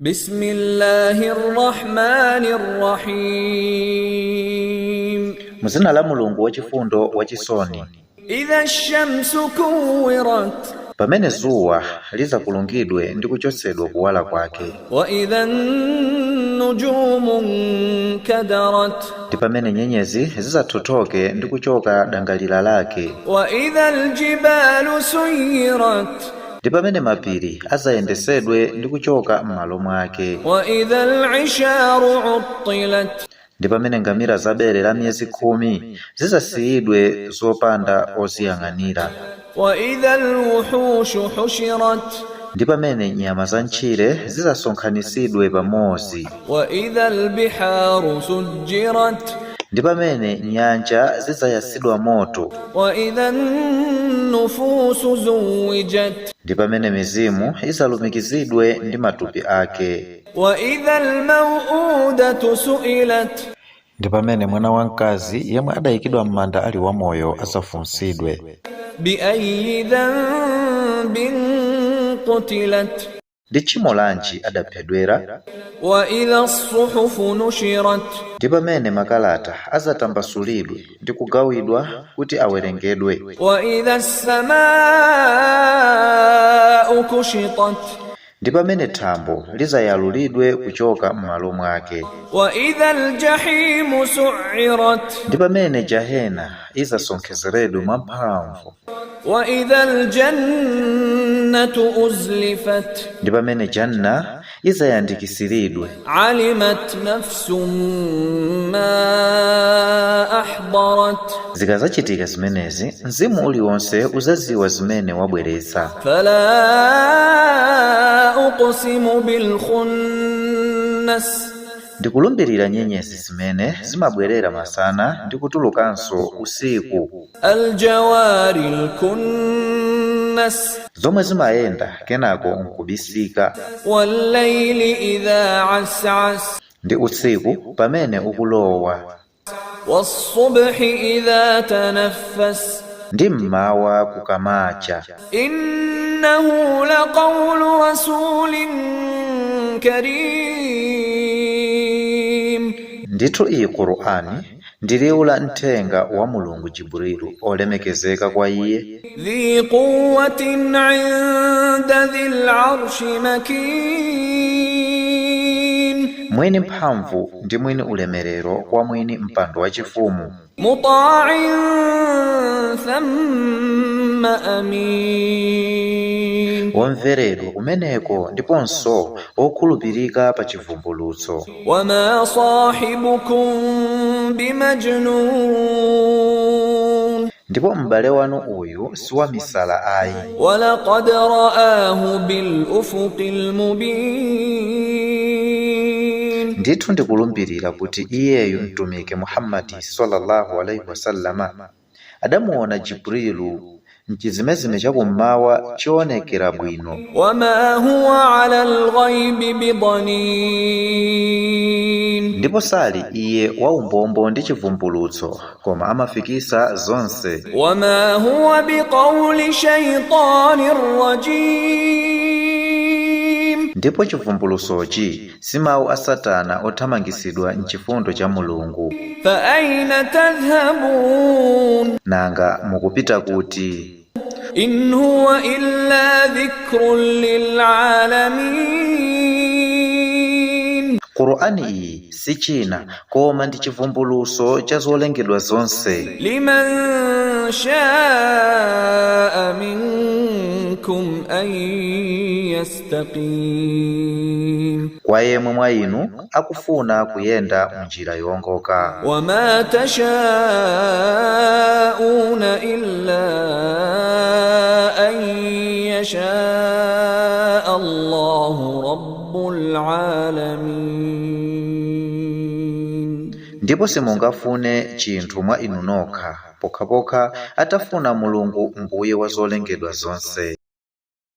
بسم الله الرحمن الرحيم. Muzina la Mulungu wachifundo wachisoni. إذا الشمس كورت. Pamene zuwa lizakulungidwe ndi kuchotsedwa kuwala kwake. وإذا النجوم انكدرت. Ndi pamene nyenyezi zidzathothoke ndi kuchoka dangalira lake. وإذا الجبال سيرت. Ndi pamene mapiri azayendesedwe ndi kuchoka m'malo mwake. وإذا العشار عطلت. Ndi pamene ngamira za bere la miyezi 10 zizasiyidwe zopanda oziyang'anira. وإذا الوحوش حشرت. Ndi pamene nyama za ntchire zizasonkhanitsidwe pamodzi. وإذا البحار سجرت. Ndi pamene nyanja zidzayasidwa moto. وإذا النفوس زوجت. Ndi pamene mizimu izalumikizidwe ndi matupi ake. وإذا الموءودة سئلت. Ndi pamene mwana wamkazi yemwe adayikidwa m'manda ali wamoyo azafunsidwe. بأي ذنب قتلت. Ndi tchimo lanji adaphedwera. وإذا الصحف نشرت. Ndi pamene makalata azatambasulidwe ndi kugawidwa kuti awerengedwe. وإذا السماء كشطت. Ndi pamene thambo lizayalulidwe kuchoka m'malo mwake. وإذا الجحيم سعرت. Ndi pamene jahena izasonkhezeredwe mwamphamvu. وإذا الجنة أزلفت. Ndi pamene janna izayandikisiridwe. علمت نفس ما أحضرت. Zikazachitika zimenezi, mzimu uliwonse uzaziwa zimene wabweretsa. فلا أقسم بالخنس. Ndikulumbirira nyenyezi zimene zimabwerera masana ndi kutulukanso usiku. الجوار الكنس. Zomwe zimayenda kenako nkubisika. والليل إذا عسعس. Ndi usiku pamene ukulowa. والصبح إذا تنفس. Ndi mmawa kukamacha. إنه لقول رسول كريم. Ndithu iyi Qur'ani ndi liwu la mthenga wa Mulungu Jibrilu olemekezeka kwa iye. ذي قوة عند ذي العرش مكين. Mwini mphamvu ndi mwini ulemerero kwa mwini mpando wachifumu. مطاع ثم أمين. Womveredwa kumeneko ndiponso wokhulupirika pa chivumbulutso. وما صاحبكم بمجنون. Ndipo m'bale wanu uyu si wa misala ayi. ولقد رآه بالأفق المبين. Ndithu ndikulumbirira kuti iyeyu mtumiki Muhammadi sallallahu alaihi wasallama adamuona Jibrilu mchizimezime chakummawa choonekera bwino. وما هو على الغيب بضنين. Ndipo sali iye waumbombo ndi chivumbulutso, koma amafikisa zonse. وما هو بقول شيطان رجيم. Ndipo chivumbulutsochi si mawu a satana othamangisidwa mchifundo cha Mulungu. فأين تذهبون. Nanga mukupita kuti? إن هو إلا ذكر للعالمين. Qur'ani iyi si china koma ndi chivumbulutso cha zolengedwa zonse. لمن شاء منكم أن يستقيم. Kwa yemwe mwa inu akufuna kuyenda munjira yowongoka. وما تشاءون إلا أن يشاء الله رب العالمين. Ndipo simungafune chinthu mwa inu nokha, pokhapokha atafuna Mulungu mbuye wa zolengedwa zonse.